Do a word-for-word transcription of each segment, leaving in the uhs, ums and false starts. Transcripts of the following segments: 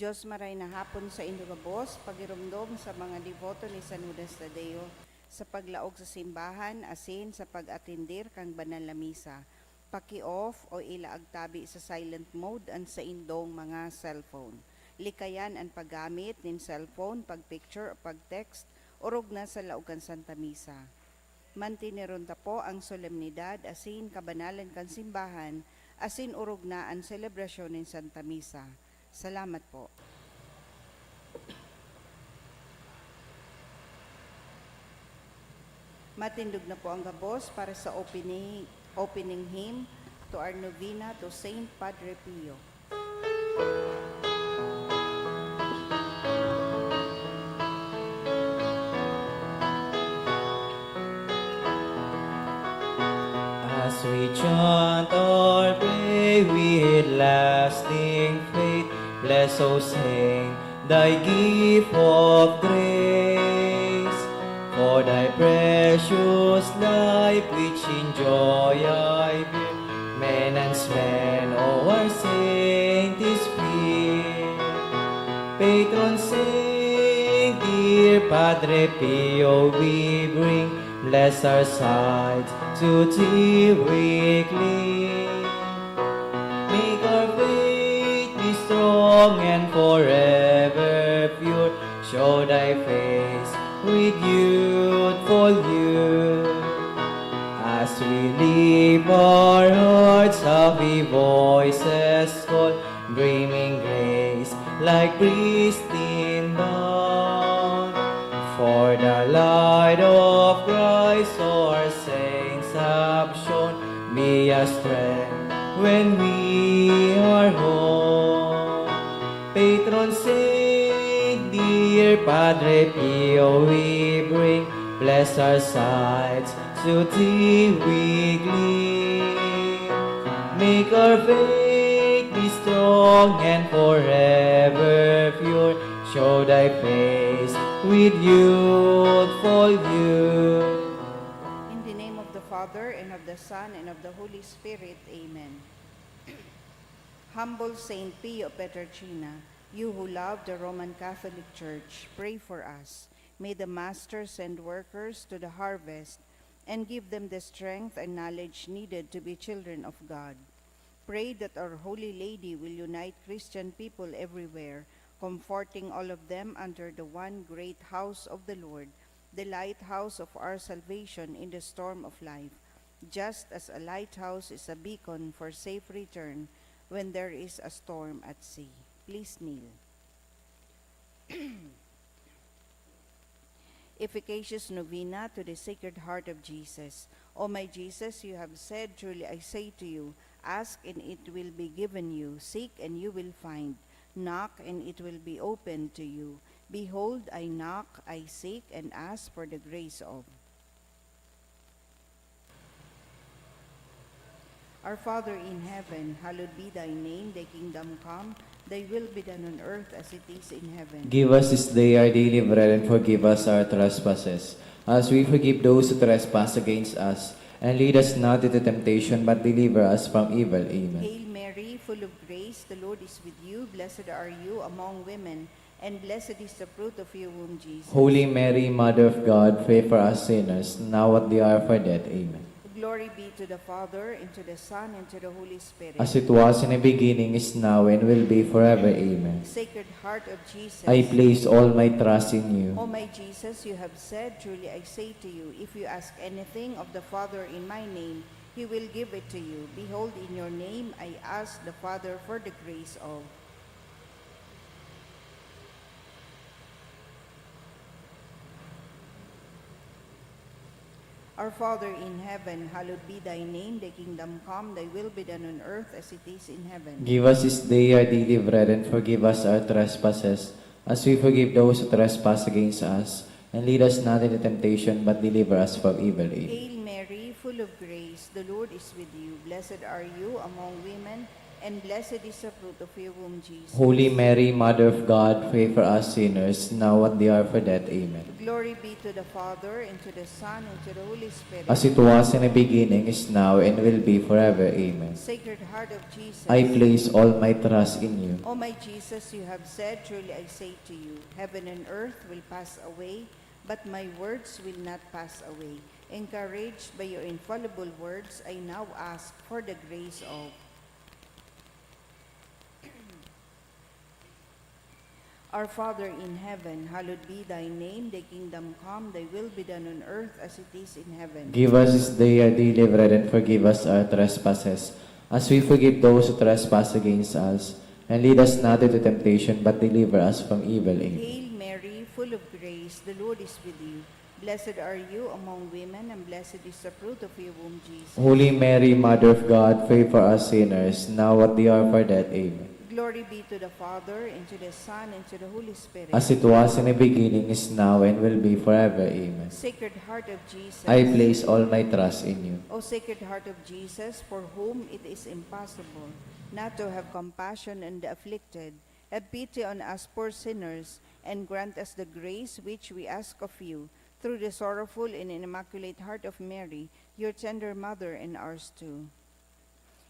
Dios, maray na hapon saindo gabos, pagiromdom sa mga deboto ni San Judas Tadeo sa paglaog sa simbahan asin sa pag-atendir kan banal na misa. Paki-off o ilaag tabi sa silent mode an saindong mga cellphone. Likayan an paggamit nin cellphone, pag-picture o pag-text, orog na sa laog kan Santa Misa. Manteneron ta po ang solemnidad asin kabanalan kan simbahan, asin orog na an selebrasyon nin Santa Misa. Salamat po. Matindog na po ang gabos para sa opening, opening hymn to our novena to Saint Padre Pio. As we chant or pray with lasting faith, bless, O Saint, thy gift of grace. For thy precious life, which in joy I bear, men and men, O our saint, is fear. Patron saint, dear Padre Pio, we bring, bless our sight, to thee we cling. Make our faith be strong and forever pure. Show thy face with youthful youth. As we lift our hearts, happy voices call, brimming grace like pristine dawn. For the light of Christ our saints have shown, be a strength when we are home. Patron saint, dear Padre Pio, we bring, bless our sights, to thee we cling. Make our faith be strong and forever pure. Show thy face with youthful youth. In the name of the Father, and of the Son, and of the Holy Spirit. Amen. Humble Saint Pio Pietrelcina, you who love the Roman Catholic Church, pray for us. May the Master send workers to the harvest and give them the strength and knowledge needed to be children of God. Pray that Our Holy Lady will unite Christian people everywhere, comforting all of them under the one great house of the Lord, the lighthouse of our salvation in the storm of life, just as a lighthouse is a beacon for safe return when there is a storm at sea. Please kneel. Efficacious Novena to the Sacred Heart of Jesus. O my Jesus, you have said, "Truly I say to you, ask and it will be given you, seek and you will find, knock and it will be opened to you. Behold, I knock, I seek, and ask for the grace of." Our Father in heaven, hallowed be thy name, thy kingdom come, thy will be done on earth as it is in heaven. Give us this day our daily bread, and forgive us our trespasses, as we forgive those who trespass against us. And lead us not into temptation, but deliver us from evil. Amen. Hail Mary, full of grace, the Lord is with you. Blessed are you among women, and blessed is the fruit of your womb, Jesus. Holy Mary, Mother of God, pray for us sinners, now at the hour of our death. Amen. Glory be to the Father, and to the Son, and to the Holy Spirit. As it was in the beginning, is now, and will be forever. Amen. Sacred Heart of Jesus. I place all my trust in you. O my Jesus, you have said, "Truly I say to you, if you ask anything of the Father in my name, he will give it to you. Behold, in your name I ask the Father for the grace of." Our Father in heaven, hallowed be thy name. Thy kingdom come, thy will be done on earth as it is in heaven. Give us this day our daily bread, and forgive us our trespasses, as we forgive those who trespass against us. And lead us not into temptation, but deliver us from evil. Amen. Hail Mary, full of grace, the Lord is with you. Blessed are you among women, And blessed is the fruit of your womb, Jesus. Holy Mary, Mother of God, pray for us sinners, now at the hour of our death. Amen. Glory be to the Father, and to the Son, and to the Holy Spirit. As it was in the beginning, is now, and will be forever. Amen. Sacred Heart of Jesus. I place all my trust in you. O my Jesus, you have said, "Truly I say to you, heaven and earth will pass away, but my words will not pass away." Encouraged by your infallible words, I now ask for the grace of Our Father in heaven, hallowed be thy name. Thy kingdom come, thy will be done on earth as it is in heaven. Give us this day our daily bread, and forgive us our trespasses, as we forgive those who trespass against us. And lead us not into temptation, but deliver us from evil. Amen. Hail Mary, full of grace, the Lord is with you. Blessed are you among women, and blessed is the fruit of your womb, Jesus. Holy Mary, Mother of God, pray for us sinners, now at the hour of our death. Amen. Glory be to the Father, and to the Son, and to the Holy Spirit. As it was in the beginning, is now, and will be forever. Amen. Sacred Heart of Jesus. I place all my trust in you. O Sacred Heart of Jesus, for whom it is impossible not to have compassion on the afflicted, have pity on us poor sinners, and grant us the grace which we ask of you, through the sorrowful and immaculate heart of Mary, your tender mother, and ours too.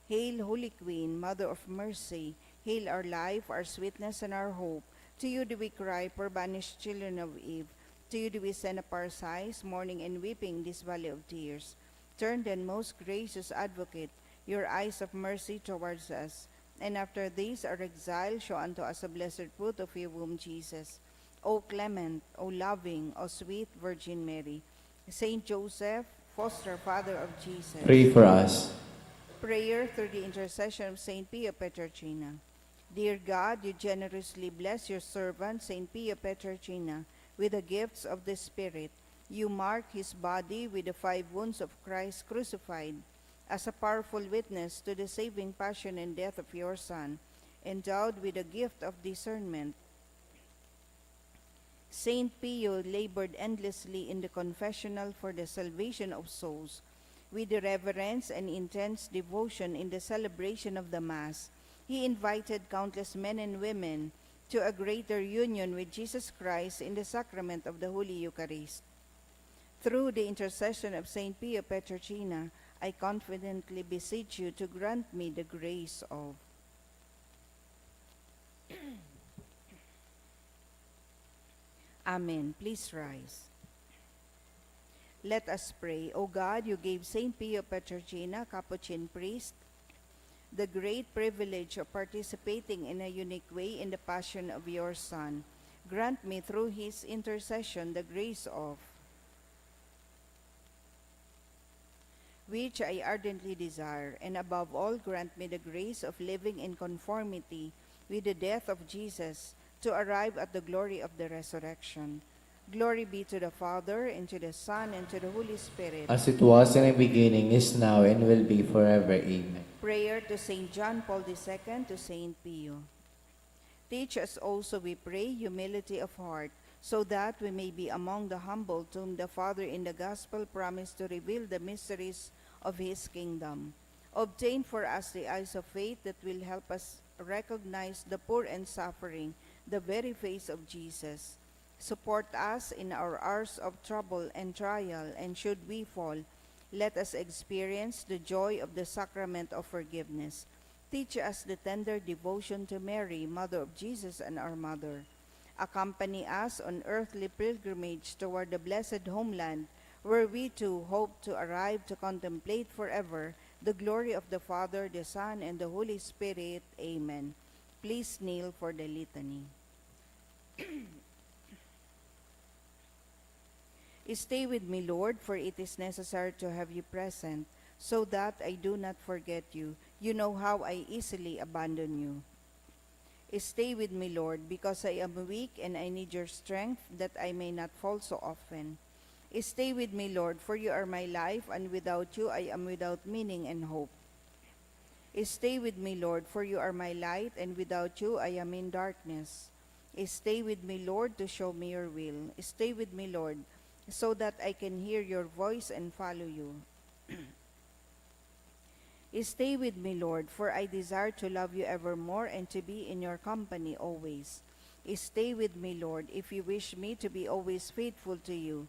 Hail, Holy Queen, Mother of Mercy, hail our life, our sweetness, and our hope. To you do we cry, poor banished children of Eve. To you do we send up our sighs, mourning and weeping this valley of tears. Turn then, most gracious Advocate, your eyes of mercy towards us, and after this our exile, show unto us the blessed fruit of your womb, Jesus. O clement, O loving, O sweet Virgin Mary, Saint Joseph, foster father of Jesus. Pray for us. Prayer through the intercession of Saint Pio Petrarcina. Dear God, you generously bless your servant, Saint Pio Petrarcina, with the gifts of the Spirit. You mark his body with the five wounds of Christ crucified, as a powerful witness to the saving passion and death of your Son, endowed with the gift of discernment. Saint Pio labored endlessly in the confessional for the salvation of souls. With reverence and intense devotion in the celebration of the Mass, he invited countless men and women to a greater union with Jesus Christ in the sacrament of the Holy Eucharist. Through the intercession of Saint Pio Petrarcina, I confidently beseech you to grant me the grace of Amen. Please rise. Let us pray. O God, you gave Saint Pio Petrarcina, Capuchin priest, the great privilege of participating in a unique way in the passion of your Son. Grant me through his intercession the grace of which I ardently desire, and above all, grant me the grace of living in conformity with the death of Jesus to arrive at the glory of the resurrection. Glory be to the Father, and to the Son, and to the Holy Spirit. As it was in the beginning, is now, and will be forever. Amen. Prayer to Saint John Paul the Second, to Saint Pio. Teach us also, we pray, humility of heart, so that we may be among the humble to whom the Father in the Gospel promised to reveal the mysteries of His kingdom. Obtain for us the eyes of faith that will help us recognize the poor and suffering, the very face of Jesus. Support us in our hours of trouble and trial, and should we fall, let us experience the joy of the sacrament of forgiveness. Teach us the tender devotion to Mary, Mother of Jesus and our Mother. Accompany us on earthly pilgrimage toward the blessed homeland, where we too hope to arrive to contemplate forever the glory of the Father, the Son, and the Holy Spirit. Amen. Please kneel for the litany. Stay with me, Lord, for it is necessary to have you present, so that I do not forget you. You know how I easily abandon you. Stay with me, Lord, because I am weak and I need your strength, that I may not fall so often. Stay with me, Lord, for you are my life, and without you I am without meaning and hope. Stay with me, Lord, for you are my light, and without you I am in darkness. Stay with me, Lord, to show me your will. Stay with me, Lord, so that I can hear your voice and follow you. Stay with me, Lord, for I desire to love you evermore and to be in your company always. Stay with me, Lord, if you wish me to be always faithful to you.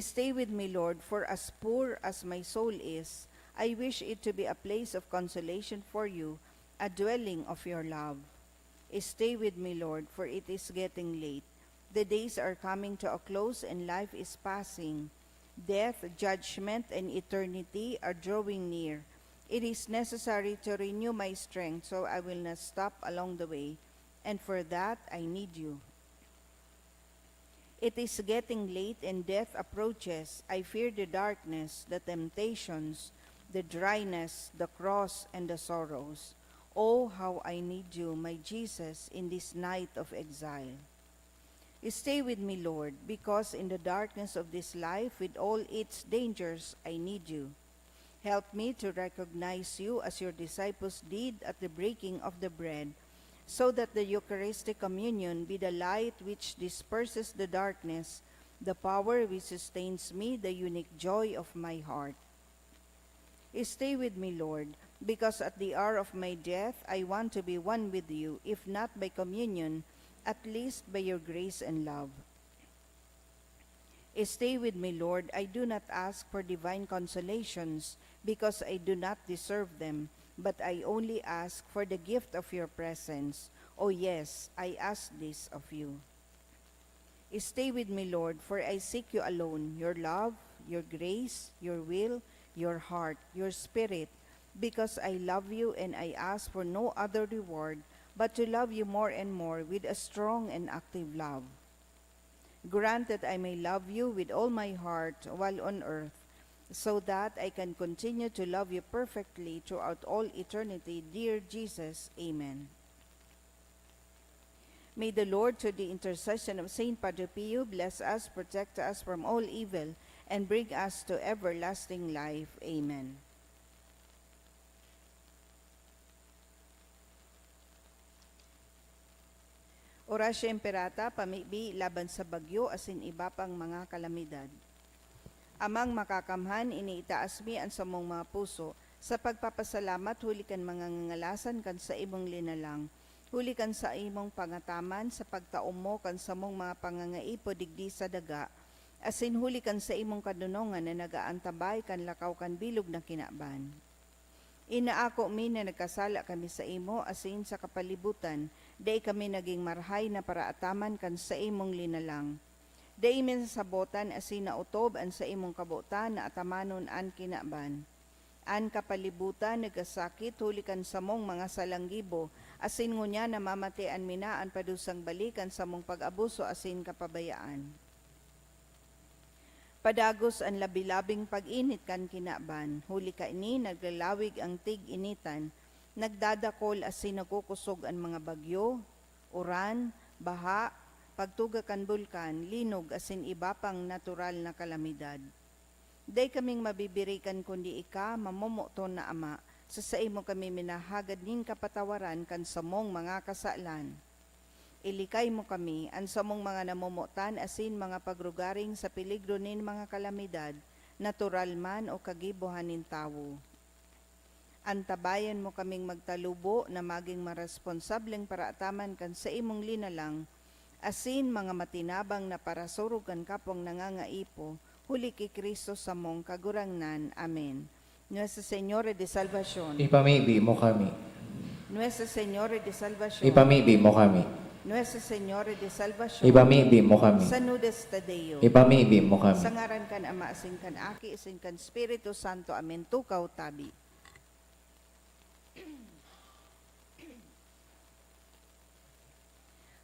Stay with me, Lord, for as poor as my soul is, I wish it to be a place of consolation for you, a dwelling of your love. Stay with me, Lord, for it is getting late. The days are coming to a close and life is passing. Death, judgment, and eternity are drawing near. It is necessary to renew my strength, so I will not stop along the way. And for that, I need you. It is getting late and death approaches. I fear the darkness, the temptations, the dryness, the cross, and the sorrows. Oh, how I need you, my Jesus, in this night of exile. Stay with me, Lord, because in the darkness of this life, with all its dangers, I need you. Help me to recognize you as your disciples did at the breaking of the bread, so that the Eucharistic communion be the light which disperses the darkness, the power which sustains me, the unique joy of my heart. Stay with me, Lord, because at the hour of my death I want to be one with you, if not by communion, at least by your grace and love. Stay with me, Lord. I do not ask for divine consolations, because I do not deserve them, but I only ask for the gift of your presence. Oh yes, I ask this of you. Stay with me, Lord, for I seek you alone, your love, your grace, your will, your heart, your spirit, because I love you and I ask for no other reward but to love you more and more with a strong and active love. Grant that I may love you with all my heart while on earth, so that I can continue to love you perfectly throughout all eternity, dear Jesus. Amen. May the Lord, through the intercession of Saint Padre Pio, bless us, protect us from all evil, and bring us to everlasting life. Amen. Oratio Imperata, pamibi laban sa bagyo asin iba pang mga kalamidad. Amang Makakamhan, iniitaas mi an samong mga puso sa pagpapasalamat huli kan mga ngangalasan kan saimong linalang, huli kan saimong pangataman sa pagtaom mo kan samong mga pangangaipo digdi sa daga, asin huli kan saimong kadonongan na nag-aantabay kan lakaw kan bilog na kinaban. Inaako mi na nagkasala kami saimo asin sa kapalibutan, dai kami nagin marahay na paraataman kan saimong linalang. Dai mi nasabotan asin naotob an saimong kabotan na atamanon an kinaban. An kapalibutan nagkasakit huli kan samong mga salang gibo, asin ngunyan namamatean mi na an padusang balik kan samong pag-abuso asin kapabayaan. Padagos an labi-labing pag-init kan kinaban, huli kaini naglalawig an tig-initan, nagdadakol asin nagkukosog an mga bagyo, uran, baha, pagtuga kan bulkan, linog asin iba pang natural na kalamidad. Dai kaming mabibirikan kundi ika, mamomoton na Ama, sa saimo kami minahagad nin kapatawaran kan samong mga kasalan. Ilikay mo kami, an samong mga namomotan asin mga pagrugaring sa peligro nin mga kalamidad, natural man o kagibohan nin tawo. Antabayan mo kaming magtalubo na magin maresponsableng paraataman kan saimong linalang, asin mga matinabang na parasurog kan kapwang nangangaipo, huli ki Cristo samong Kagurangnan. Amen. Nuestra Señora de Salvacion. Ipamibi mo kami. Nuestra Señora de Salvacion. Ipamibi mo kami. Nuestra Señora de Salvacion. Ipamibi mo kami. Sanudes ta Deo. Ipamibi mo kami. Sa ngaran kan Ama, asin kan Aki, asin kan Espiritu Santo. Amen. Tukaw tabi.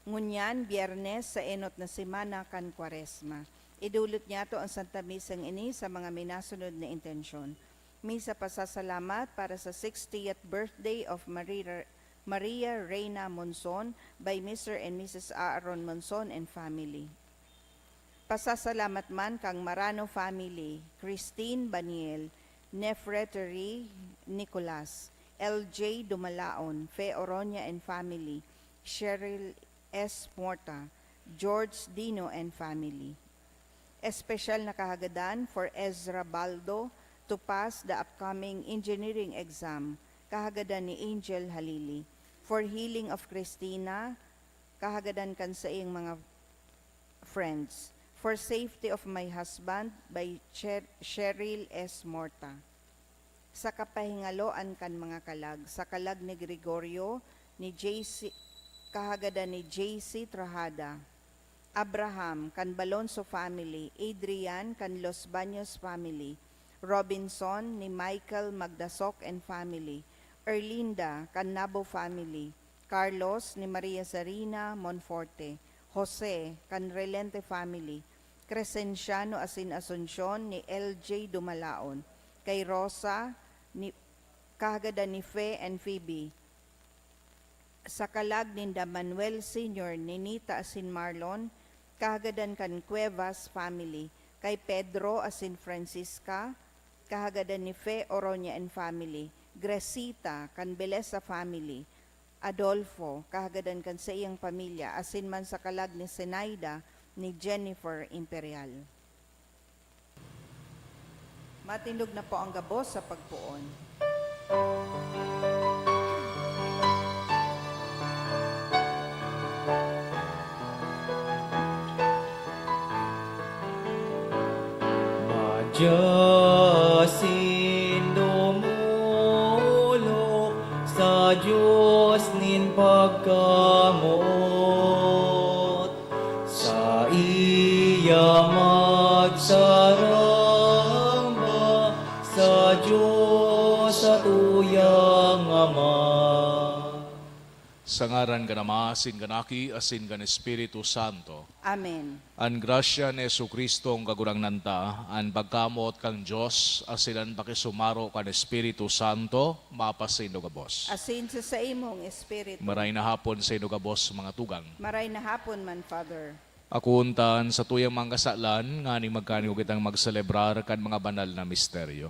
Ngunyan, Biyernes sa enot na semana kan Kwaresma. Idulot niyato an Santa Misang ini sa mga minasunod na intensyon. Misa pasasalamat para sa sixtieth birthday of Maria, Maria Reina Monson by Mister and Missus Aaron Monson and family. Pasasalamat man kan Marano family, Christine Baniel, Nephretary Nicolas, L J Dumalaon, Fe Oronia and family, Cheryl S Morta, George Dino and family. Espesyal na kahagadan for Ezra Baldo, to pass the upcoming engineering exam, kahagadan ni Angel Halili. For healing of Christina, kahagadan kan saiyang mga friends. For safety of my husband, by Cher-, Cheryl S. Morta. Sa kapahingaloan kan mga kalag, sa kalag ni Gregorio, ni J C, kahagadan ni J C Trajada. Abraham, kan Balonso family, Adrian, kan Los Baños family, Robinson, ni Michael Magdasok and family, Erlinda, kan Nabo family, Carlos, ni Maria Zarina Monforte, Jose, kan Relente family, Crescenciano asin Asuncion, ni L J Dumalaon, kay Rosa, ni, kahagadan ni Fe and Phoebe, sa kalag ninda Manuel Senior, ni Nita asin Marlon, kahagadan kan Cuevas family, kay Pedro asin Francisca, kahagadan ni Fe Oroña and family, Gresita, kan Belesa family, Adolfo, kahagadan kan saiyang pamilya, asin man sa kalag ni Zenaida, ni Jennifer Imperial. Matindog na po ang gabos sa pagpoon. Madya asin dumolok sa Dios nin pagkamoot. Saiya magsaramba sa Dios satuyang Ama. Sa ngaran kan Ama, asin kan Aki, asin kan Espiritu Santo. Amen. An grasya ni Jesu-Cristo, an Kagurangnan ta, an pagkamoot kan Dios, asin an pakisumaro kan Espiritu Santo, mapasaindo gabos. Asin sa saimong espiritu. Maray na hapon saindo gabos, mga tugang. Maray na hapon man, Father. Akoon ta an satuyang mga kasalan, nganing magkanigo kitang magselebrar kan mga banal na misteryo.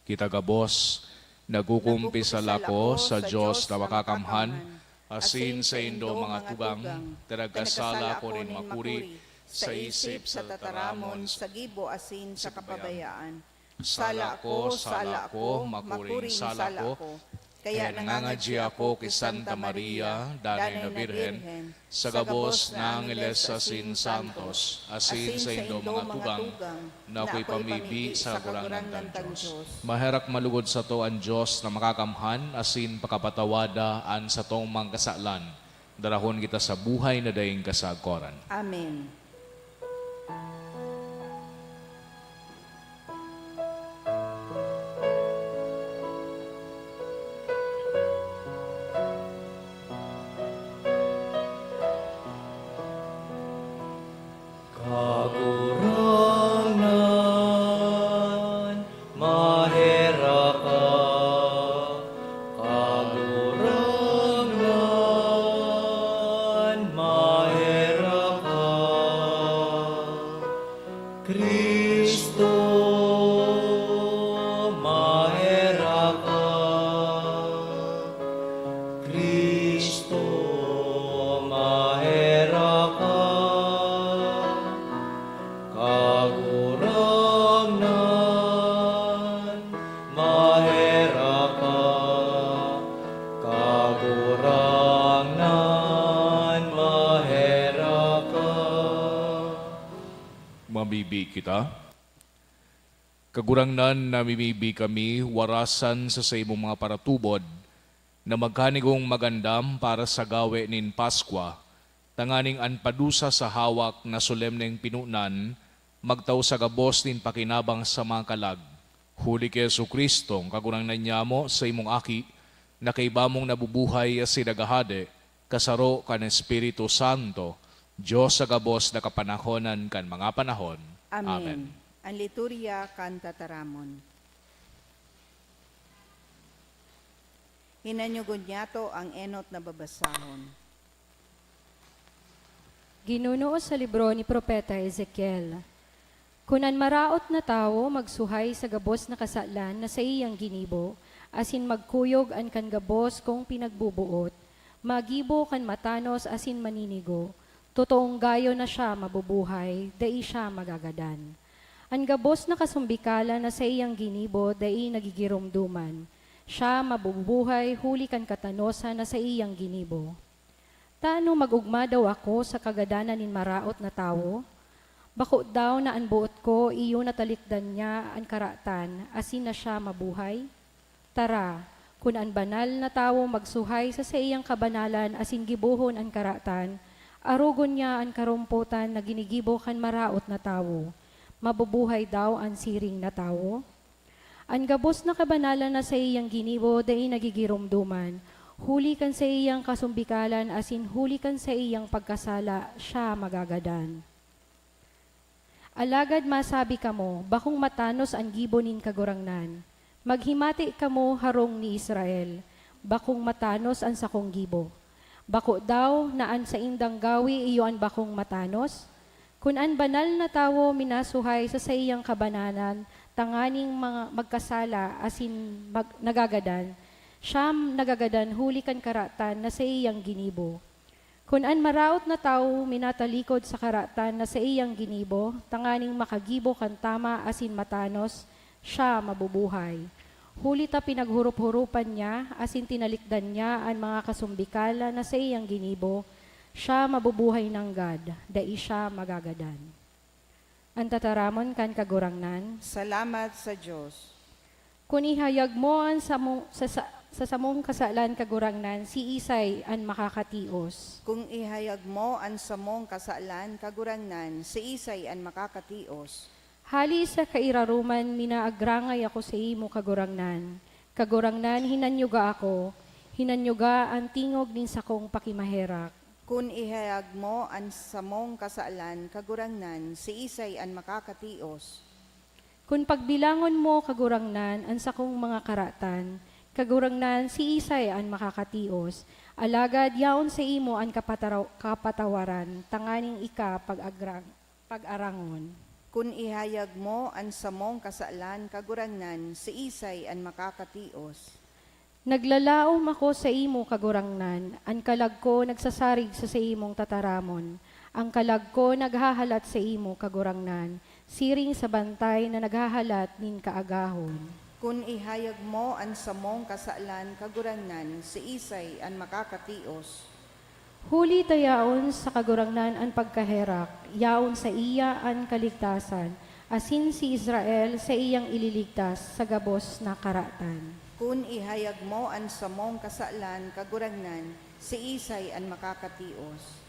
Kita gabos, nagkukumpisal ako sa Dios na Makakamhan, asin saindo, mga tugang, ta nagkasala ako nin makuri, sa isip, sa tataramon, sa gibo, asin sa kapabayaan. Sala ko, sala ko, makuring sala ko. Kaya nangangadyi ako ki Santa Maria, Danay na Birhen, sa gabos na angheles asin santos, asin saindo, mga tugang, na akoy pamibi sa Kagurangnan kan Dios. Maherak malugod sato an Dios na Makakamhan asin pakapatawada an satong mga kasalan. Darahon kita sa buhay na daing kasagkoran. Amen. Kagurangnan, maherak ka. Kagurangnan, maherak ka. Cristo, maherak ka. Cristo, maherak ka. Kagurangnan, maherak ka. Kagurangnan, maherak ka. Mamibi kita. Kagurangnan, namimibi kami, warasan sa saimong mga paratubod, na magkanigong magandam para sa gawe nin Paskwa, tanganing an padusa sa hawak na solemneng pinonan magtao sa gabos nin pakinabang sa mga kalag. Huli ki Jesu-Cristo, an Kagurangnan nyamo, saimong Aki, na kaiba mong nabubuhay asin naghahade, kasaro kan Espiritu Santo, Dios sa gabos na kapanahonan kan mga panahon. Amen. Amen. An liturya kan tataramon. Hinanyogon niyato ang enot na babasahon. Ginunoo sa libro ni Propeta Ezekiel, "Kun an maraot na tawo magsuhay sa gabos na kasalan na saiyang ginibo, asin magkuyog an kan gabos kong pinagboboot, magibo kan matanos asin maninigo, totoong gayo na siya mabubuhay, dai siya magagadan. An gabos na kasumbikalan na saiyang ginibo dai nagigiromdoman. Siya mabubuhay huli kan katanosan na saiyang ginibo. Tano mag-ogma daw ako sa kagadanan nin maraot na tawo? Bako daw na an boot ko iyo na talikdan niya an karatan asin na siya mabuhay? Tara, kun an banal na tawo magsuhay sa saiyang kabanalan asin gibohon an karatan, arogon niya an karompotan na ginigibo kan maraot na tawo. Mabubuhay daw an siring na tawo? An gabos na kabanalan na saiyang ginibo dai nagigiromdoman, huli kan saiyang kasumbikalan asin huli kan saiyang pagkasala siya magagadan. Alagad masabi kamo, "Bakong matanos an gibo nin Kagurangnan." Maghimati kamo harong ni Israel, "Bakong matanos an sakong gibo." Bako daw na an saindang gawi iyo an bakong matanos? Kun an banal na tawo minasuhay sa saiyang kabanalan tanganing mga magkasala asin mag-, nagagadan, siya nagagadan huli kan karatan na saiyang ginibo. Kun an maraot na tawo minatalikod sa karatan na saiyang ginibo tanganing makagibo kan tama asin matanos, siya mabubuhay. Huli ta pinaghurop-huropan niya asin tinalikdan niya an mga kasumbikalan na saiyang ginibo, siya mabubuhay nanggad, dai siya magagadan. An tataramon kan Kagurangnan. Salamat sa Dios. Kun ihayag mo an samong, sa, sa, sa samong kasalan, Kagurangnan, siisay an makakatios? Kung ihayag mo an samong kasalan, Kagurangnan, siisay an makakatios? Hali sa kairaroman, minaagrangay ako saimo, Kagurangnan. Kagurangnan, hinanyuga ako, hinanyuga an tingog nin sakong pakimaherak. Kun ihayag mo an samong kasalan, Kagurangnan, siisay an makakatios? Kun pagbilangon mo, Kagurangnan, an sakong mga karatan, Kagurangnan, siisay an makakatios? Alagad yaon saimo an kapataraw-, kapatawaran, tanganing ika pag-agra-, pag-arangon. Kun ihayag mo an samong kasalan, Kagurangnan, siisay an makakatios? Naglalaom ako saimo, Kagurangnan, an kalag ko nagsasarig sa saimong tataramon, an kalag ko naghahalat saimo, Kagurangnan, siring sa bantay na naghahalat nin kaagahon. Kun ihayag mo an samong kasalan, Kagurangnan, siisay an makakatios? Huli ta yaon sa Kagurangnan an pagkaherak, yaon saiya an kaligtasan, asin si Israel saiyang ililigtas sa gabos na karatan. Kun ihayag mo an samong kasalan, Kagurangnan, siisay an makakatios?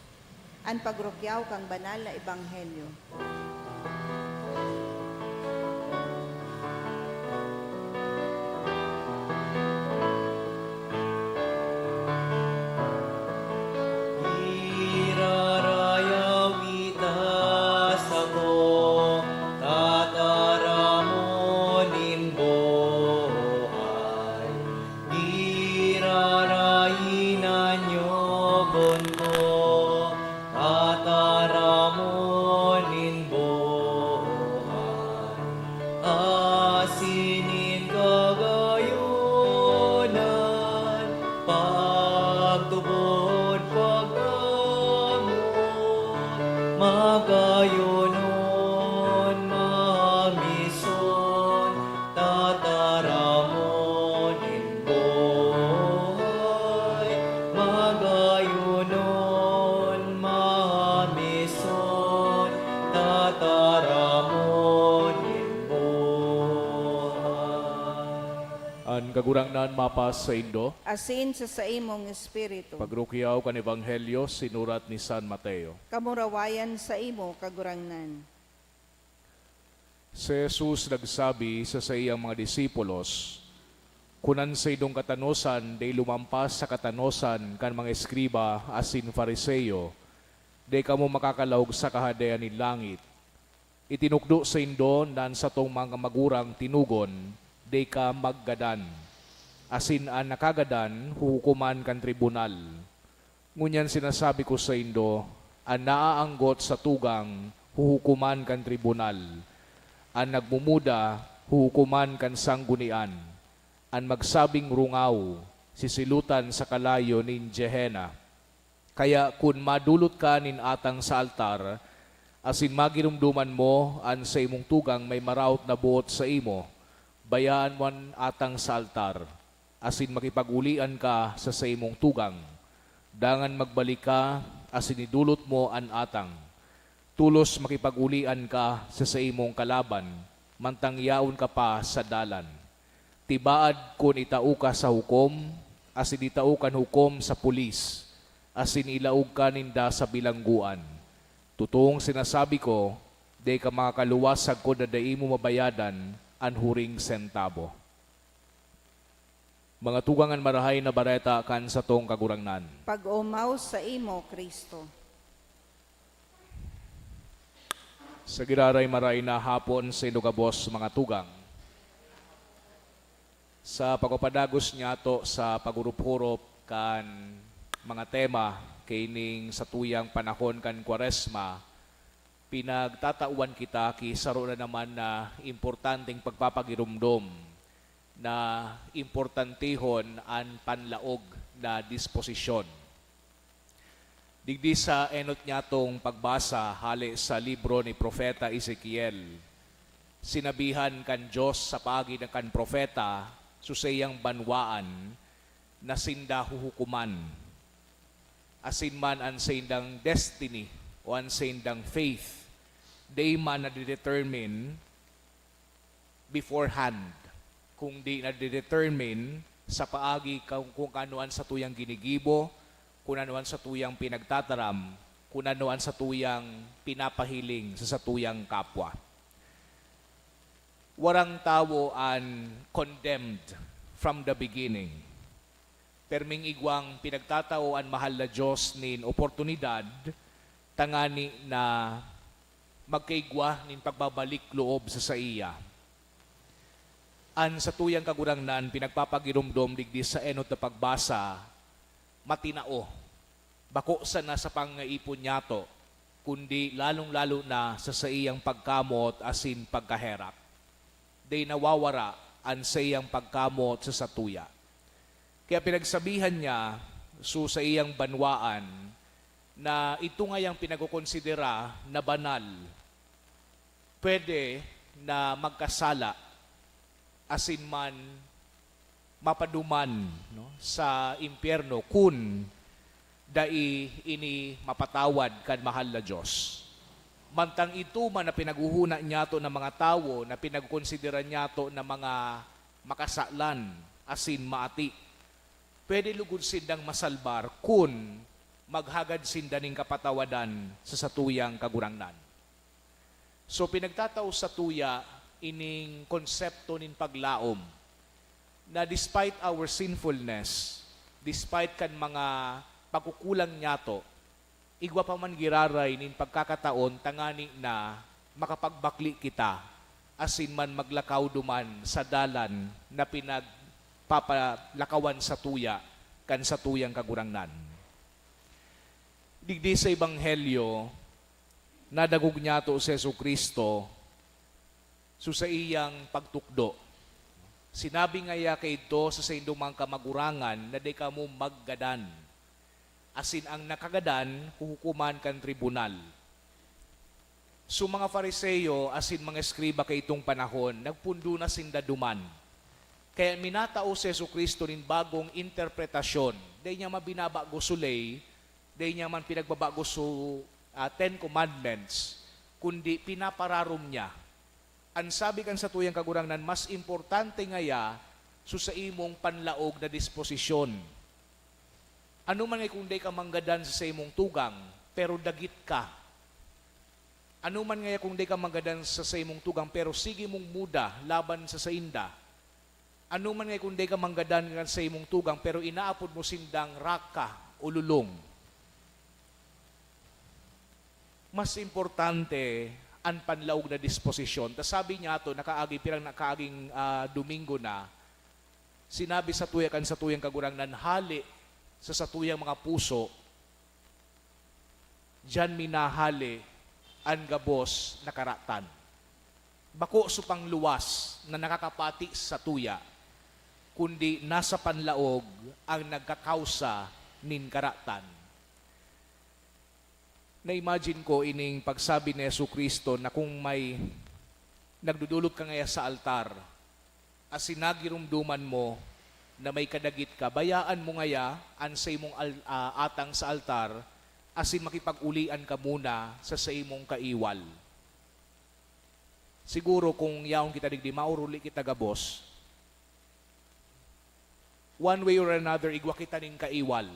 An pagrukyaw kan banal na ebanghelyo. Irarayaw kita sakong tataramon nin buhay. Irarayi na niyo kun ko tataramon nin buhay. Asin nin kagayonan, pagtubod, pagkamoot, magayonon, mamison, tataramon nin buhay, magayonon, mamison, tataramon nin buhay. An Kagurangnan mapasaindo. Asin sa saimong espiritu. Pagrukyaw kan Ebanghelyo sinurat ni San Mateo. Kamurawayan saimo, Kagurangnan. Si Jesus nagsabi sa saiyang mga disipulos, "Kun an saindong katanosan dai lumampas sa katanosan kan mga eskriba asin Fariseo, dai kamo makakalaog sa Kahadean nin langit. Itinukdo saindo na an satong mga magurang tinugon, 'Dai ka maggadan,' asin an nakagadan huhukoman kan tribunal. Ngunyan sinasabi ko saindo, an naaanggot sa tugang, huhukoman kan tribunal. An nagmumuda, huhukoman kan sanggunian. An magsabing rungaw, sisilutan sa kalayo nin Gehenna. Kaya kun madolot ka nin atang sa altar, Asin magiromdoman mo an saimong tugang may maraot na boot saimo, bayaan mo an atang sa altar, asin makipag-olian ka sa saimong tugang. Dangan magbalik ka asin idolot mo an atang. Tolos makipag-olian ka sa saimong kalaban, mantang yaon ka pa sa dalan. Tibaad kun itao ka sa hukom, asin itao kan hukom sa pulis, asin ilaog ka ninda sa bilanggoan. Totoong sinasabi ko, dai ka makakaluwas sagkod na dai mo mabayadan an huring sentabo. Mga tugang, an Marahay na Bareta kan satong Kagurangnan. Pag-omaw saimo, Cristo. Sa giraray, maray na hapon saindo gabos, mga tugang. Sa pagpapadagos niyato sa paghurup-hurup kan mga tema kaining satuyang panahon kan Kwaresma, pinagtatawan kita ki saro na naman na importanteng pagpapagiromdom na importantehon an panlaog na disposisyon. Digdi sa enot niyatong pagbasa hale sa libro ni Propeta Ezekiel, sinabihan kan Dios sa paagi na kan propeta sa saiyang banwaan na sinda huhukoman, asin man an saindang destiny o an saindang faith, dai man nadidetermine beforehand, kundi nadidetermine sa paagi kan kung ano an satuyang ginigibo, kun ano an satuyang pinagtataram, kun ano an satuyang pinapahiling sa satuyang kapwa. Warang tawo an condemned from the beginning. Perming igwang pinagtatao an mahal na Dios nin oportunidad tangani na magkaigwa nin pagbabalik loob sa saiya. An satuyang Kagurangnan pinagpapagiromdom digdi sa enot na pagbasa, matinao, bako sana sa pangaipon niyato, kundi lalong-lalo na sa saiyang pagkamot asin pagkaherak. Dai nawawara an saiyang pagkamot sa satuya. Kaya pinagsabihan niya so saiyang banwaan na ito ngayang pinagkokonsidera na banal, pwede na magkasala asin man mapaduman, no, sa impyerno kun dai ini mapatawad kan mahal na Dios. Mantang ito man na pinaghohona niyato na mga tawo na pinagkonsidera niyato na mga makasalan asin maati, pwede lugod sindang masalbar kun maghagad sinda nin kapatawadan sa satuyang Kagurangnan. So, pinagtatao satuya ining konsepto nin paglaom na despite our sinfulness, despite kan mga pagkukulang niyato, igwa pa man giraray nin pagkakataon tangani na makapagbakle kita asin man maglakaw duman sa dalan na pinagpapalakawan satuya kan satuyang Kagurangnan. Digdi sa Ebanghelyo, nadangog niyato si Jesu-Cristo so saiyang pagtukdo. Sinabi ngaya kaidto sa saindong mga kamagurangan na dai kamo maggadan, asin an nakagadan huhukoman kan tribunal. So, mga Fariseo asin mga eskriba kaitong panahon, nagpundo na sinda duman. Kaya minatao si Jesu-Cristo nin bagong interpretasyon. Dai niya man binabago so ley, dai niya man pinagbabago so, ah, Ten Commandments, kundi pinapararom niya. An sabi kan satuyang Kagurangnan, mas importante ngaya so saimong panlaog na disposisyon. Ano man nga kung dai ka manggadan sa saimong tugang, pero dagit ka. Ano man ngaya kung dai ka manggadan sa saimong tugang, pero sige mong muda laban sa sainda. Ano man ngaya kung dai ka manggadan kan saimong tugang, pero inaapod mo sindang raka o lulong. Mas importante an panlaog na disposisyon. Ta sabi niyato, nakaagi, pirang nakaaging, ah, Domingo na, sinabi satuya kan satuyang Kagurangnan, hale sa satuyang mga puso, diyan minahale an gabos na karatan. Bako so pangluwas na nakakapati satuya, kundi nasa panlaog ang nagkakausa nin karatan. Na-imagine ko ining pagsabi ni Jesu-Cristo na kung may nagdudulot ka ngaya sa altar, asin nagiromdoman mo na may kadagit ka, bayaan mo ngaya an saimong al-, ah, atang sa altar asin makipag-ulian ka muna sa saimong kaiwal. Siguro kung yaon kita digdi, mauruli kita gabos. One way or another, igwa kita nin kaiwal.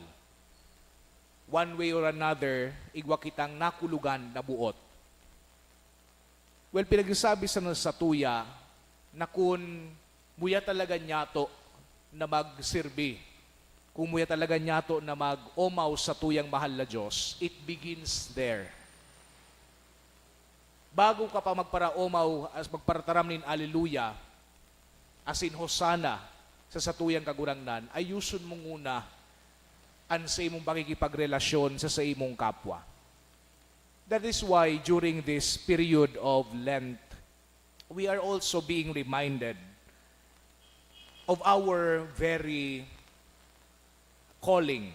One way or another, igwa kitang nakulugan na buot. Well, pinagsasabi sana satuya na kun muya talaga nyato na magsirbi, kun muya talaga nyato na mag-omaw satuyang mahal na Diyos, it begins there. Bago ka pa magparaomaw, as magparataram nin Aleluya, asin Hosanna sa satuyang Kagurangnan, ayuson mo nguna an saimong pakikipagrelasyon sa saimong kapwa. That is why during this period of Lent, we are also being reminded of our very calling,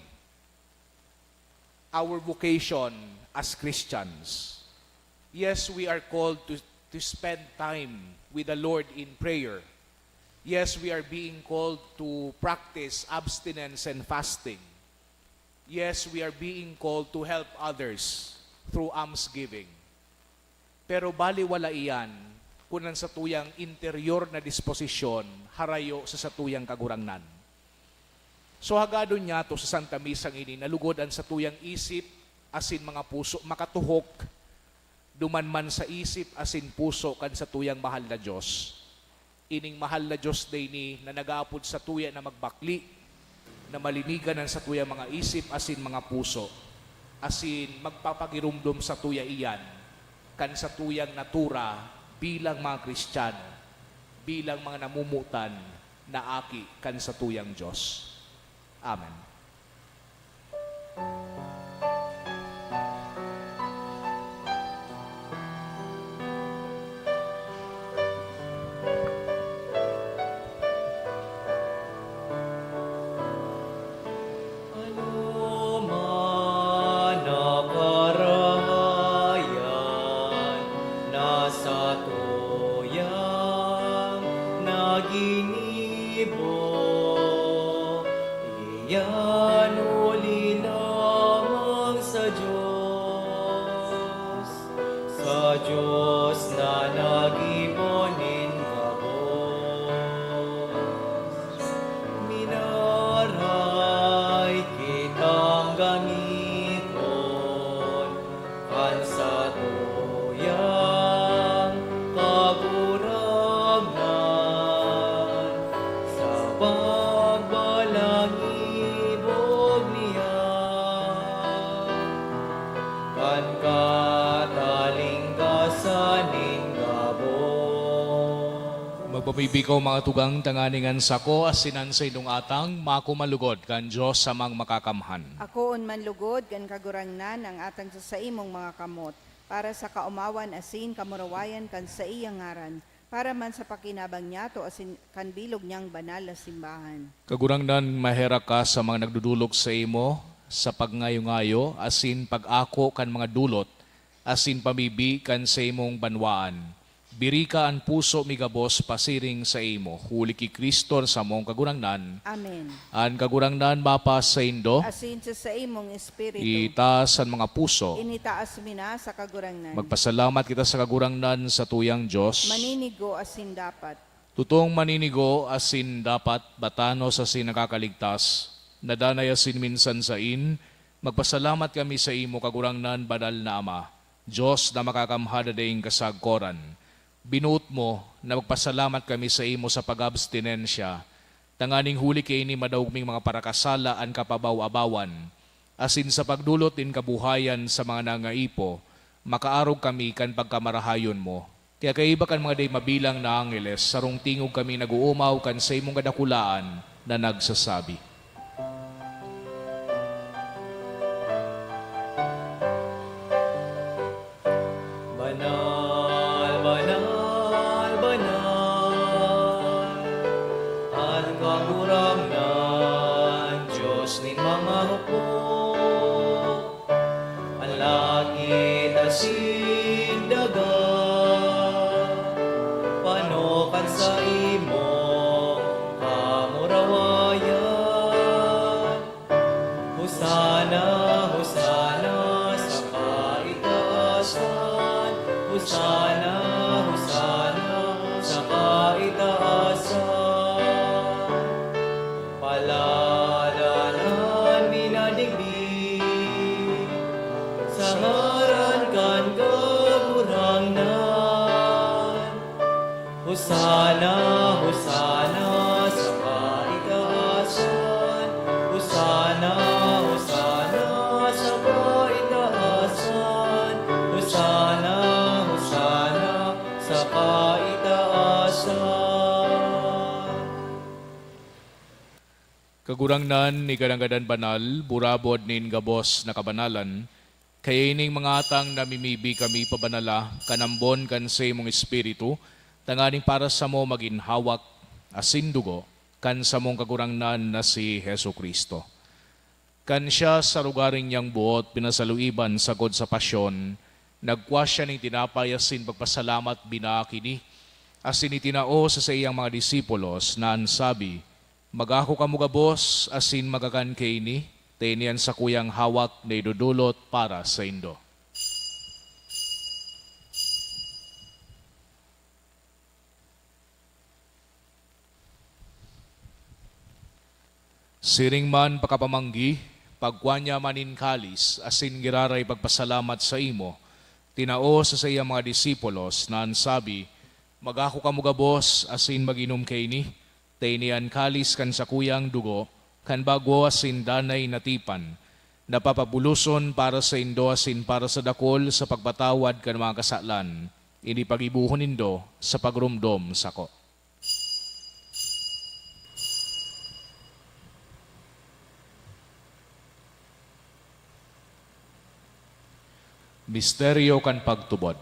our vocation as Christians. Yes, we are called to, to spend time with the Lord in prayer. Yes, we are being called to practice abstinence and fasting. Yes, we are being called to help others through almsgiving. Pero baliwala iyan kun an satuyang interior na disposisyon harayo sa satuyang Kagurangnan. So, hagadon nyato sa Santa Misang ini na lugod an satuyang isip asin mga puso makatuhok duman man sa isip asin puso kan satuyang mahal na Dios. Ining mahal na Dios daini na nag-aapod satuya na magbakle, na malinigan an satuyang mga isip asin mga puso, asin magpapagiromdom satuya iyan kan satuyang natura bilang mga Kristiyano, bilang mga namomotan na aki kan satuyang Dios. Amen. Ano man na karahayan na satuyang naginibo, iyan huli lamang sa Dios. Sa Dios na nag-ibo nin gabos, minaray kitang gamiton kan satuyang Kagurangnan sa pagbalangibog niya kan katalingkasan nin gabos. Magpamibi kaw, mga tugang, tanganing an sako asin an saindong atang makuman lugod kan Dios Amang Makakamhan. Akoon man lugod kan Kagurangnan ang atang sa saimong mga kamot, para sa kaomawan asin kamurawayan kan saiyang ngaran, para man sa pakinabang niyato asin kan bilog niyang banal na simbahan. Kagurangnan, maherak ka sa mga nagdodolok saimo sa pagngayo-ngayo asin pag-ako kan mga dolot asin pamibi kan saimong banwaan. Birika an puso mi gabos pasiring saimo, huli ki Cristo na samong Kagurangnan. Amen. An Kagurangnan mapasaindo. Asin sa saimong espiritu. Itaas an mga puso. Initaas mi na sa Kagurangnan. Magpasalamat kita sa Kagurangnan, satuyang Dios. Maninigo asin dapat. Totoong maninigo asin dapat, batanos asin nakakaligtas, na danay asin minsan sain, magpasalamat kami saimo, Kagurangnan, Banal na Ama, Dios na makakamhan na daing kasagkoran. Binoot mo na magpasalamat kami saimo sa pag-abstinensya, tanganing huli kaini madaog ming mga parakasala an kapabaw-abawan, asin sa pagdolot nin kabuhayan sa mga nangaipo, makaarog kami kan pagkamarahayon mo. Kaya kaiba kan mga dai mabilang na angheles, sarong tingog kami nag-oomaw kan saimong kadakulaan na nagsasabi, "Banal, banal, banal, an Kagurangnan, Dios nin mga hukbo. An laki Kagurangnan, ika an gadan banal, burabod nin gabos na kabanalan, kaya ining mga atang namimibi kami pabanala kan ambon kan saimong Espiritu, tanganing para samo magin hawak asin dugo kan samong Kagurangnan na si Jesu-Cristo. Kan siya sa lugaring niyang buot pinasaluiban sagkod sa pasyon, nagkua siya nin tinapay asin pagpasalamat binaak ini, asin itinao sa saiyang mga disipulos na an sabi, "Magako kamo gabos asin magakan kaini, ta ini an sakuyang hawak na idodolot para saindo." Siring man pakapamanggi, pagkua niya man nin kalis asin giraray pagpasalamat saimo, tinao sa saiyang mga disipulos na an sabi, "Magako kamo gabos asin mag-inom kaini, ta ini an kalis kan sakuyang dugo kan bago asin danay na tipan, na papabuloson para saindo asin para sa dakul sa pagpatawad kan mga kasalan. Ini paggibohon nindo sa pagromdom sako." Misteryo kan pagtubod.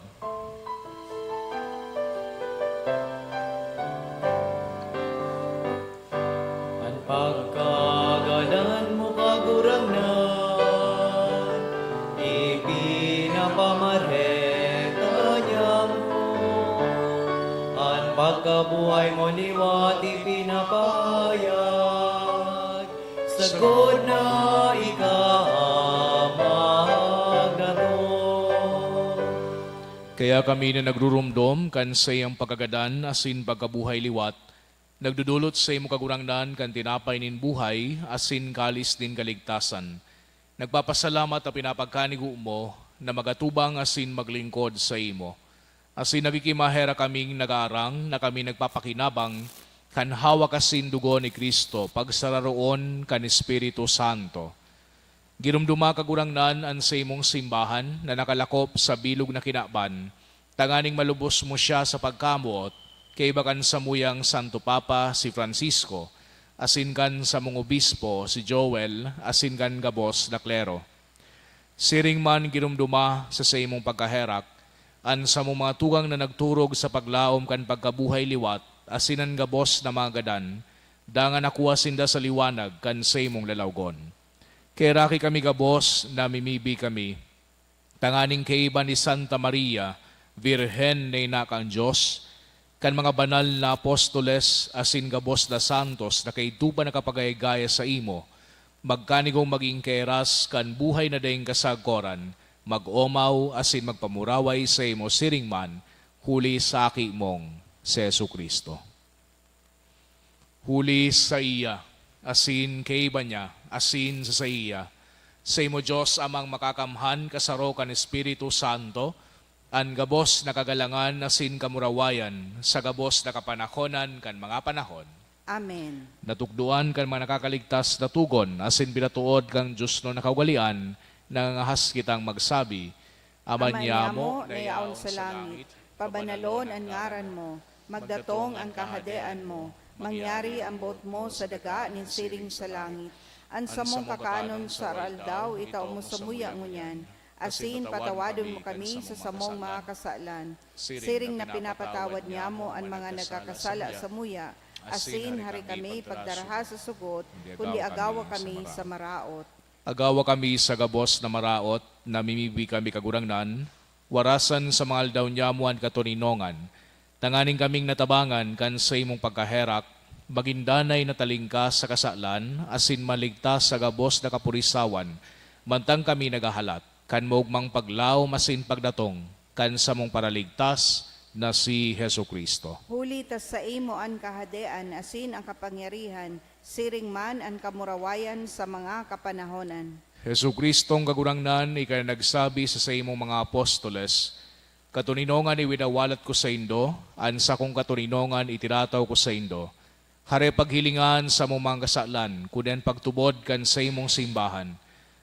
An pagkagadan mo, Kagurangnan, ipinapamareta niamo. An pagkabuhay mo liwat ipinapahayag, sagkod na ika magdatong. Kaya kami na nagruromdom kan saiyang pagkagadan asin pagkabuhay liwat, nagdodolot saimo, Kagurangnan, kan tinapay nin buhay asin kalis nin kaligtasan. Nagpapasalamat ta pinapagkanigo mo na magatubang asin maglingkod saimo. Asin nagkikimaherak kaming nag-aarang na kami nagpapakinabang kan hawak asin dugo ni Cristo pagsararoon kan Espiritu Santo. Giromdoma, Kagurangnan, an saimong simbahan na nakalakop sa bilog na kinaban, tanganing malubos mo siya sa pagkamoot, kaiba kan samuyang Santo Papa, si Francisco, asin kan samong obispo, si Joel, asin kan gabos na klero. Siring man giromdoma sa saimong pagkaherak an samong mga tugang na nagturog sa paglaom kan pagkabuhay liwat asin an gabos na mga gadan, dangan nakua sinda sa liwanag kan saimong lalawgon. Kaheraki kami gabos, namimibi kami, tanganing kaiba ni Santa Maria, Birhen na ina kan Dios, kan mga banal na apostoles asin gabos na santos na kaidto pa nakapagayagaya saimo, magkanigong magin kahiras kan buhay na daing kasagkoran, mag-omaw asin magpamuraway saimo siring man, huli sa Aki mong si Jesu-Cristo. Huli saiya, asin kaiba niya, asin sa saiya, saimo, Dios Amang makakamhan, kasaro kan Espiritu Santo, an gabos na kagalangan asin kamurawayan sa gabos na kapanahonan kan mga panahon. Amen. Natukdoan kan mga nakakaligtas na togon asin pinatuod kan diosnon na kaugalean, nangangahas kitang magsabi, Ama Ama niamo niamo na na yaon yaon sa sa langit, langit, pabanalon pabanalon an an ngaran ngaran mo, mo, magdatong magdatong an an kahadean kahadean mo, mo, mangyari mangyari an an boot boot mo mo sa sa daga daga nin nin siring siring sa sa langit. An An samong samong kakanon kakanon sa sa aldaw aldaw, itao itao mo mo samuya samuya ngunyan, ngunyan, asin asin patawadon patawadon mo mo kami kami sa sa samong mga mga kasalan, siring siring na na pinapatawad pinapatawad niamo niamo an an mga mga nagkakasala nagkakasala samuya, samuya, asin asin hari hari kami kami pagdaraha pagdaraha sa sugot, kundi kundi agawa agawa kami kami sa sa maraot. Agawa kami sa gabos na maraot, namimibi kami, Kagurangnan, warasan sa mga aldaw niamo an katoninongan, tanganing kaming natabangan kan saimong pagkaherak, magin danay na talingkas sa kasalan asin maligtas sa gabos na kapurisawan, mantang kami naghahalat kan maogmang paglaom asin pagdatong kan samong Paraligtas na si Jesu-Cristo. Huli ta saimo an kahadean asin an kapangyarihan, siring man an kamurawayan sa mga kapanahonan. Jesu-Cristong Kagurangnan, ika na nagsabi sa saimong mga apostoles, "Katoninongan iwinawalat ko saindo, an sakong katoninongan itirataw ko saindo." Hare paghilingan sa samong mga kasalan, kundi an pagtubod kan saimong simbahan,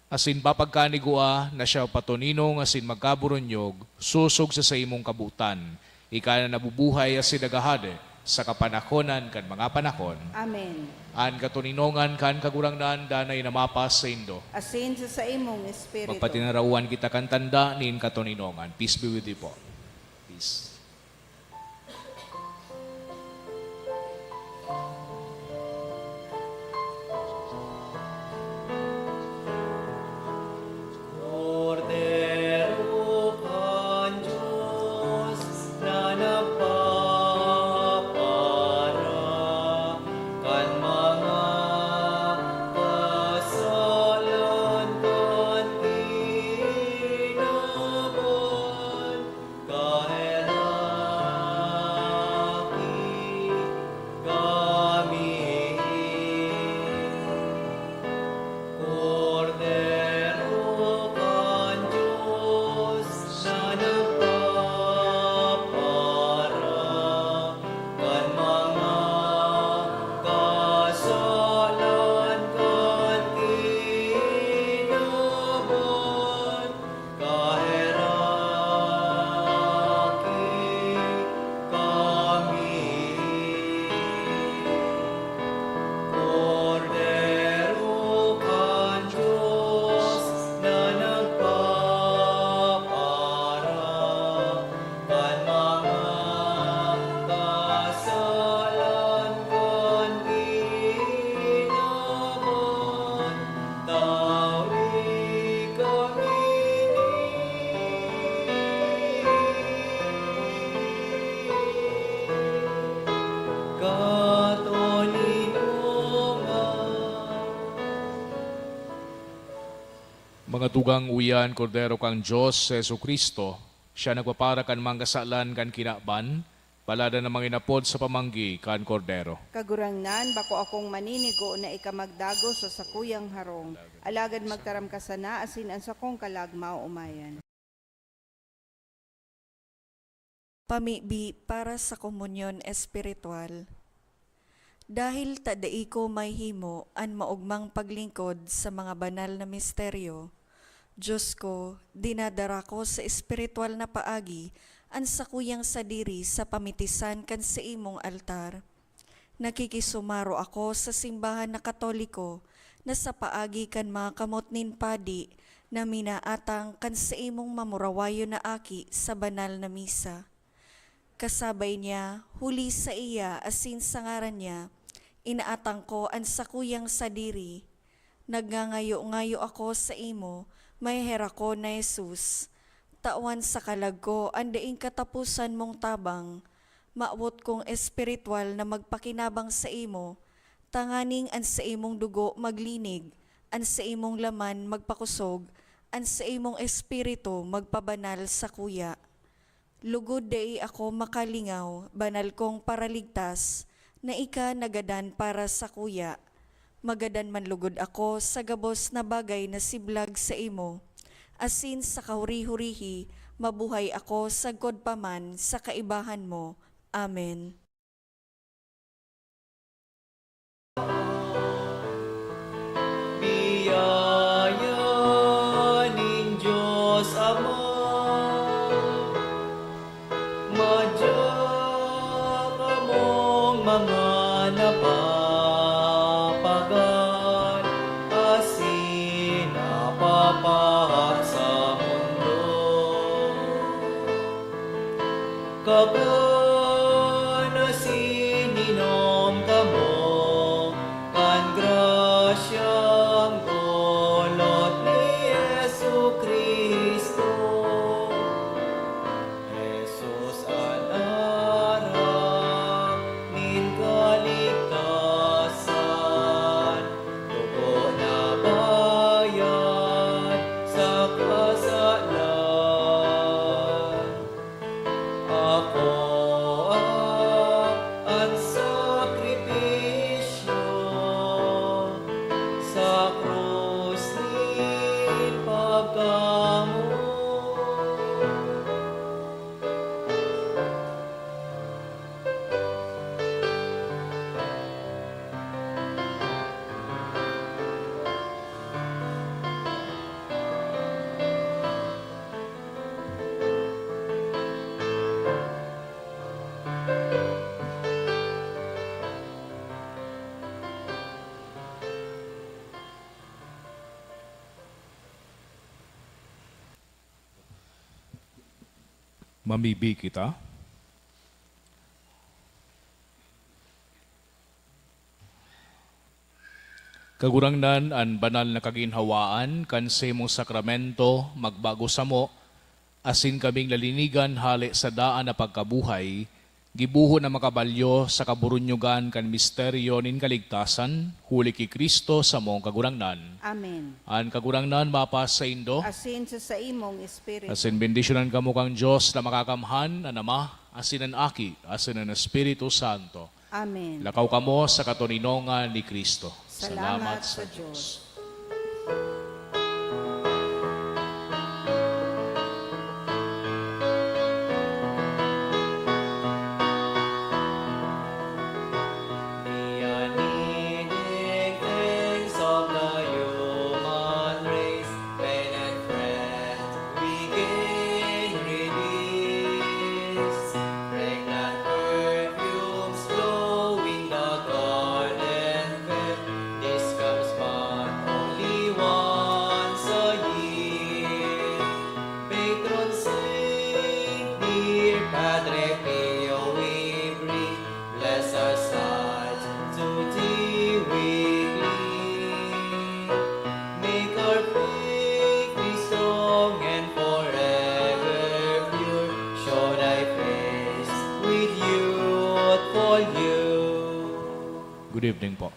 asin papagkanigua na siya patoninong asin magkaburunyog sosog sa saimong kabotan, ika na nabubuhay asin naghahade Sa kapanahonan kan mga panahon. Amen. An katoninongan kan Kagurangnan danay na mapas saindo. Asin sa saimong espiritu. Magpatinarawan kita kan tanda nin katoninongan. Peace be with you po. Peace. Kordero kan Dios na nagpapara kan mga kasalan kan kinaban, kaheraki kami. Kordero kan Dios na nagpapara kan mga kasalan kan kinaban, kaheraki kami. Kordero kan Dios na nagpapara kan mga kasalan kan kinaban, tawi kami nin katoninongan. Mga tugang, uya an Kordero kan Dios, si Jesu-Cristo. Siya nagpapara kan mga kasalan kan kinaban, paladan na manginapod sa pamanggi kan Kordero. Kagurangnan, bako akong maninigo na ika magdagos sa sakuyang harong, alagad magtaram ka sana asin an sakong kalag maoomayan. Pamibi para sa komunyon espiritual. Dahil ta dai ko mahimo an maogmang paglingkod sa mga banal na misteryo, Dios ko, dinadara ko sa espiritual na paagi an sakuyang sadiri sa pamitisan kan saimong altar. Nakikisumaro ako sa simbahan na Katoliko na sa paagi kan mga kamot nin padi na minaatang kan saimong mamurawayon na aki sa banal na misa. Kasabay niya, huli saiya asin sa ngaran niya, inaatang ko an sakuyang sadiri. Nagngangayo-ngayo ako saimo, maheherak ko na Jesus. Tawan sa kalag ko an daing kataposan mong tabang. Mawot kong espiritual na magpakinabang saimo, tanganing an saimong dugo maglinig, an saimong laman magpakosog, an saimong espiritu magpabanal sakuya. Lugod dai ako makalingaw, banal kong Paraligtas, na ika nagadan para sakuya. Magadan man lugod ako sa gabos na bagay na siblag saimo, asin sa kahuri-hurihi mabuhay ako sagkod pa man sa kaibahan mo. Amen. Biyaya nin Dios Ama, madya kamong mga napapagal asin napapahat sa mundo. Kakan asin inom kamo kan grasyang dulot ni Jesu-Cristo. Jesus an aram nin kaligtasan, dugo na bayad sa kasalan. Ako Mamibi kita. Kagurangnan, an banal na kaginhawaan kan saimong sakramento magbago samo, asin kaming lalinigan hale sa daan na pagkabuhay, gibohon na makabalyo sa kaburunyogan kan misteryo nin kaligtasan, huli ki Cristo samong Kagurangnan. Amen. An Kagurangnan mapasaindo. Asin sa saimong espiritu. Asin bendisyonan kamo kan Dios na Makakamhan, an Ama, asin an Aki, asin an Espiritu Santo. Amen. Lakaw kamo sa katoninongan ni Cristo. Salamat sa Dios. The unending thanks of the human race, pain and fret, we gain release. Fragrant perfumes flowing the garden fair, this comes but only once a year. Patron saint, dear Padre Pio, we bring bless our sight to thee we cling. Make our faith be strong and forever pure. Show thy face with youthful youth. Good evening po.